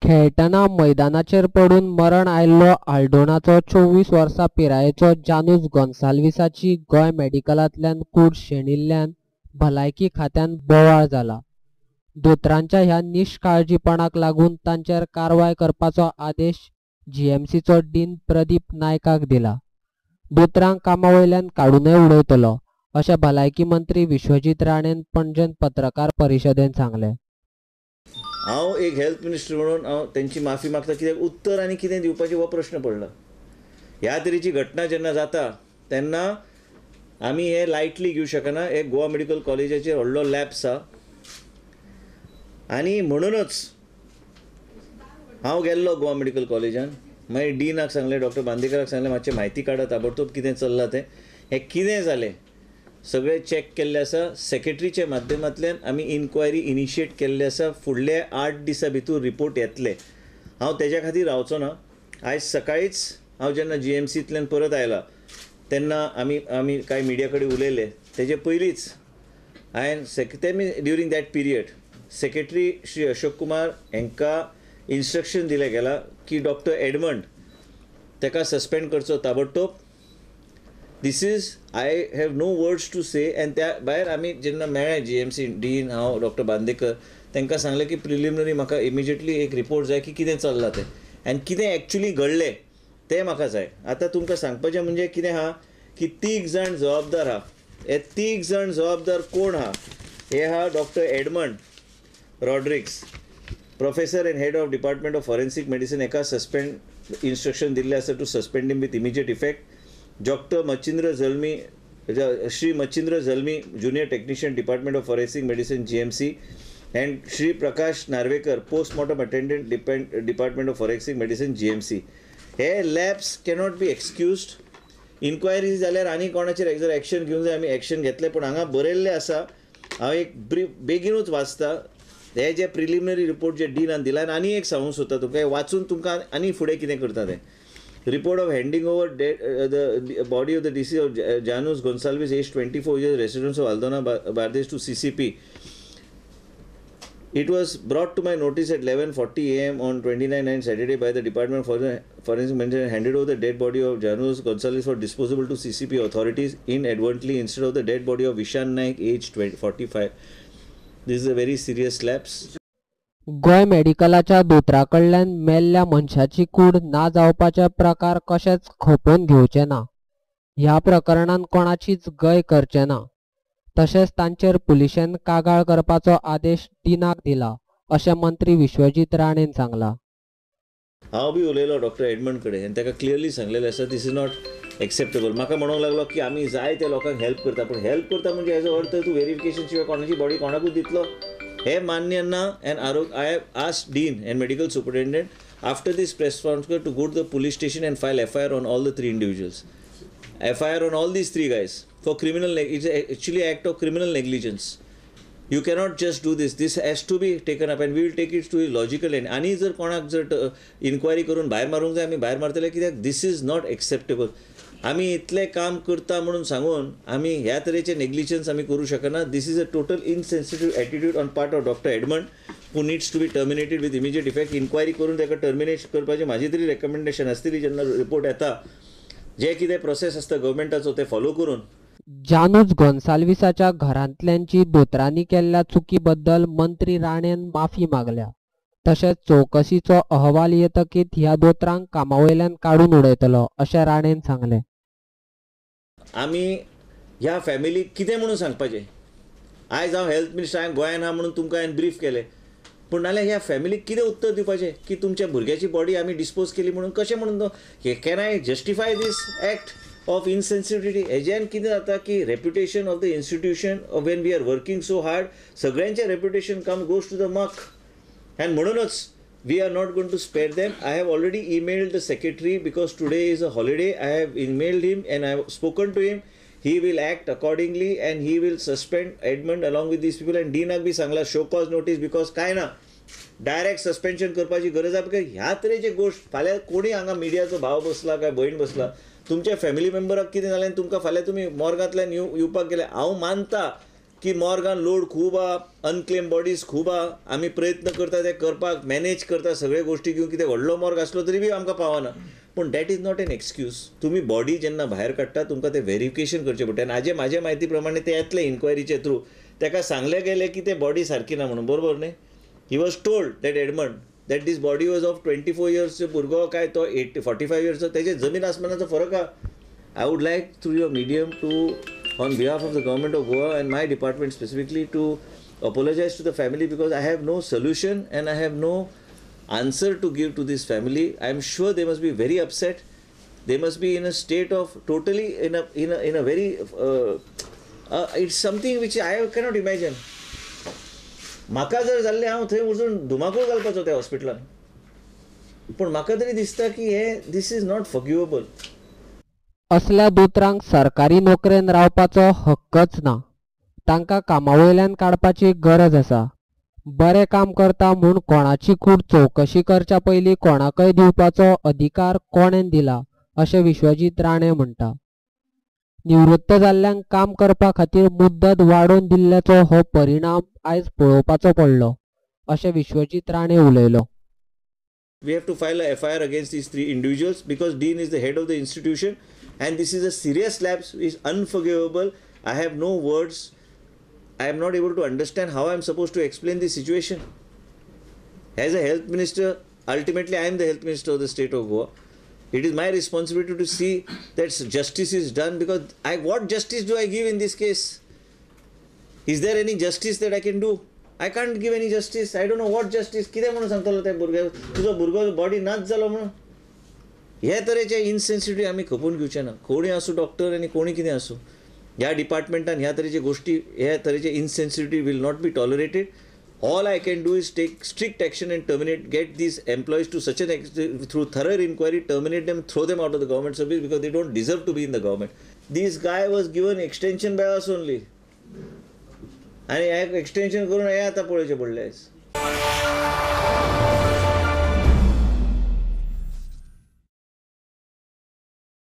खेळटना मैदानाचेर पडून मरण आयिल्लो आल्दोनाचो 24 वर्सां पिरायेचो जानूस गोन्साल्वीसाची गोंय मेडिकलांतल्यान कूड शेणिल्ल्यान भलायकी खात्यान बोवाळ जाला. दोतोरांच्या ह्या निश्काळजीपणाक लागून तांचेर कारवाय करपाचो आदेश जीएमसीचो डीन प्रदीप नायकाक दिला. दोतोरांक कामा वयल्यान काडूनय उडयतलो अशें भलायकी मंत्री विश्वजीत राणेन पणजेंत पत्रकार परिशदेंत सांगलें. हांव एक हेल्थ मिनिस्टर म्हणून हांव तेंची माफी मागता, कित्याक उत्तर आनी कितें दिवपाचें हो प्रश्न पडला. ह्या तरेची घटना जेन्ना जाता तेन्ना आमी हें लायटली घेवं शकना. हे गोवा मेडिकल कॉलेजाचेर व्हडलो लॅप्स आसा आनी म्हणूनच हांव गेल्लो गोवा मेडिकल कॉलेजान, मागीर डिनाक सांगलें, डॉक्टर बांदेकराक सांगलें मातशें म्हायती काडा ताबडतोब कितें चल्लां तें, हें कितें जालें सगळें चॅक केल्लें आसा. सेक्रेटरीच्या माध्यमांतल्यान आमी इन्क्वायरी इनिशिएट केल्ली आसा. फुडले 8 दिसां भितर रिपोर्ट येतले. हांव तेज्या खातीर रावचो ना. आयज सकाळींच हांव जेन्ना जीएमसींतल्यान परत आयला तेन्ना आमी आमी कांय मिडिया कडेन उलयले. तेजे पयलींच हांवें तेमी during that period secretary Shri Ashok Kumar हांकां इन्स्ट्रक्शन दिलें गेलां की डॉक्टर एडमंड ताका सस्पेंड करचो ताबडतोब. This is, I have no words to say. And त्या भायर आमी जेन्ना मेळ्ळे जीएमसी डीन, हांव डॉक्टर बांदेकर, तांकां सांगलें की प्रिलिमिनरी म्हाका इमिजिएटली एक रिपोर्ट जाय की कितें चल्लां तें आनी कितें एक्चुली घडलें तें म्हाका जाय. आतां तुमकां सांगपाचें म्हणजे कितें आहा की 3 जाण जबाबदार आहा. हे 3 जाण जबाबदार कोण आहा? हे आहा doctor Edmund Rodrigues, professor and head of department of forensic medicine, हेका सस्पेंड इन्स्ट्रक्शन दिल्लें आसा to suspend him with immediate effect. Doctor Machindra Jalmi, Shri Machindra Jalmi, junior technician, department of forensic medicine, GMC, and Shri Prakash Narvekar, postmortem attendant, department of forensic medicine, GMC. हे labs cannot be एक्सक्युज्ड. Enquiry जाल्यार आनी कोणाचेर जर action घेवंक जाय आमी action घेतले, पूण हांगा बरयल्लें आसा, हांव एक ब्रीफ बेगीनूच वाचता. हे जे प्रिलिमिनरी रिपोर्ट जे डिनान दिला आनी एक सांगूंक सोदता तुमकां, वाचून तुमकां आनी फुडें कितें करता तें. Report of handing over the body of the deceased of Janus Gonsalves, aged 24 years, residents of Aldona, Bardez, to CCP. It was brought to my notice at 11:40 a.m. on 29/9 Saturday by the Department of Forensic Medicine and handed over the dead body of Janus Gonsalves for disposal to CCP authorities inadvertently instead of the dead body of Vishan Naik, aged 45. This is a very serious lapse. Goa मेडिकलाच्या दोतोरा कडल्यान मेल्ल्या मनशाची कूड ना जावपाचे प्रकार कशेच खपोवन घेवचे ना. ह्या प्रकरणान कोणाचीच गय करचे ना. तशेंच तांचेर पुलिशेन कागाळ करपाचो आदेश डिनाक दिला अशें मंत्री विश्वजीत राणेन सांगलां. हांव बी उलयलो डॉक्टर एडमंड कडेन आनी ताका क्लियरली सांगलेलें आसा this is not acceptable. म्हाका म्हणूंक लागलो की आमी जाय त्या लोकांक हेल्प करता, पूण हेल्प करता म्हणजे हेजो अर्थ तूं वेरिफिकेशन शिवाय कोणाची बॉडी कोणाकूच दितलो हे मान्य ना. And I have asked dean and medical superintendent after this press conference to go to the police station and file FIR on all the 3 individuals, FIR on all these 3 guys for criminal, it's actually act of criminal negligence. You cannot just do this. This has to be taken up and we will take it to a logical end. आनी जर कोणाक जर enquiry करून भायर मारूंक जाय आमी भायर मारतले, कित्याक this is not acceptable. आमी इतलें काम करता म्हणून सांगून आमी ह्या तरेचे नेग्लिजन्स आमी करूं शकना. This is a total insensitive attitude on part of doctor Edmund, who needs to be terminated with immediate effect. Inquiry करून ताका टर्मिनेट करपाचें म्हाजी तरी रेकमेंडेशन आसतली. जेन्ना रिपोर्ट येता जे कितें प्रोसेस आसता गव्हर्मेंटाचो ते फॉलो करून. जानूस गोन्साल्वीसाच्या घरांतल्यांची दोतोरांनी केल्ल्या चुकी बद्दल मंत्री राणेन माफी मागल्या. तशेंच चवकशीचो अहवाल येतकीत ह्या दोतोरांक कामा वयल्यान काडून उडयतलो अशें राणेन सांगलें. आमी ह्या फॅमिलीक कितें म्हणून सांगपाचें? आयज हांव हेल्थ मिनिस्टर, हांवें गोंयान आहा म्हणून तुमकां हांवें ब्रीफ केलें, पूण नाल्यार ह्या फॅमिलीक कितें उत्तर दिवपाचें की तुमच्या भुरग्याची बॉडी आमी डिस्पोज केली म्हणून कशें म्हणून? Can I justify this act of insensitivity? हेज्यान कितें जाता की reputation of the institution when we are working so hard, सगळ्यांचें reputation come goes to the muck. And म्हणूनच we are not going to spare them. I have already emailed the secretary because today is a holiday. I have emailed him and I have spoken to him. He will act accordingly and he will suspend Edmund along with these people. And Dean बी सांगला show cause notice because काय ना direct suspension करपाची गरज आसा. Because ह्या तरेचे गोश्ट फाल्यां कोणी हांगा मिडियाचो भाव बसला काय भयण बसला, तुमच्या फॅमिली मेंबराक कितें जालें आनी तुमकां फाल्यां तुमी मोर्गांतल्यान येवपाक गेले. हांव मानता की मॉर्गान लोड खूब आहा, अनक्लेम बॉडीज खूब आहा, आमी प्रयत्न करता ते करपाक, मॅनेज करता सगळे गोश्टी घेवन, कितें व्हडलो मॉर्ग आसलो तरी बी आमकां पावना. पूण that is not an excuse. तुमी बॉडी जेन्ना भायर काडटा तुमकां तें व्हेरिफिकेशन करचें पडटा. आनी हाजे म्हाजे म्हायती प्रमाणे ते येतले इन्क्वायरीचे थ्रू, ताका सांगलें गेलें की ते बॉडी सारकी ना म्हणून, बरोबर न्ही? He was told that Edmund that this body was of 24 years भुरगो काय तो 45 इयर्स, तेजे जमीन आसमानाचो फरक आहा. I would like through your medium to, on behalf of the government of Goa and my department specifically, to apologize to the family because I have no solution and I have no answer to give to this family. I am sure they must be very upset. They must be in a state of totally in a very it's something which I cannot imagine. म्हाका जर जाल्लें हांव थंय वचून धुमाकूळ घालपाचो त्या हॉस्पिटलान, पूण म्हाका तरी दिसता की हे this is not फॉरगिवेबल. असल्या दोतोरांक सरकारी नोकरेन रावपाचो हक्कच ना. तांकां कामावयल्यान काडपाची गरज आसा. बरें काम करता म्हूण कोणाची कूड चवकशी करच्या पयलीं कोणाकय दिवपाचो अधिकार कोणेन दिला अशें विश्वजीत राणे म्हणटा. निवृत्त जाल्ल्यांक काम करपा खातीर मुद्दत वाडोवन दिल्ल्याचो हो परिणाम आयज पळोवपाचो पडलो अशें विश्वजीत राणे उलयलो. We have to file a FIR against these 3 individuals because Dean is the head of the institution and this is a serious lapse, is unforgivable. I have no words. I am not able to understand how I am supposed to explain this situation. As a health minister, ultimately I am the health minister of the state of Goa. It is my responsibility to see that justice is done, because what justice do I give in this case? Is there any justice that I can do? I can't give any justice. I don't know what justice. कितें म्हणून सांगतलो त्या भुरग्याक, तुजो भुरगो body नाच जालो म्हणून? हे तरेचे इनसेन्सिटिव आमी खपोवन घेवचे ना. कोणी आसूं डॉक्टर आनी कोणी कितें आसूं, ह्या डिपार्टमेंटान ह्या तरेचे गोश्टी, ह्या तरेचे insensitivity will not be tolerated. All I can do is take strict action and terminate, get these employees to such an through thorough inquiry, terminate them, throw them out of the government service because they don't deserve to be in the government. This guy was given extension by us only. आनी extension करून हे आतां पळोवचें पडलें.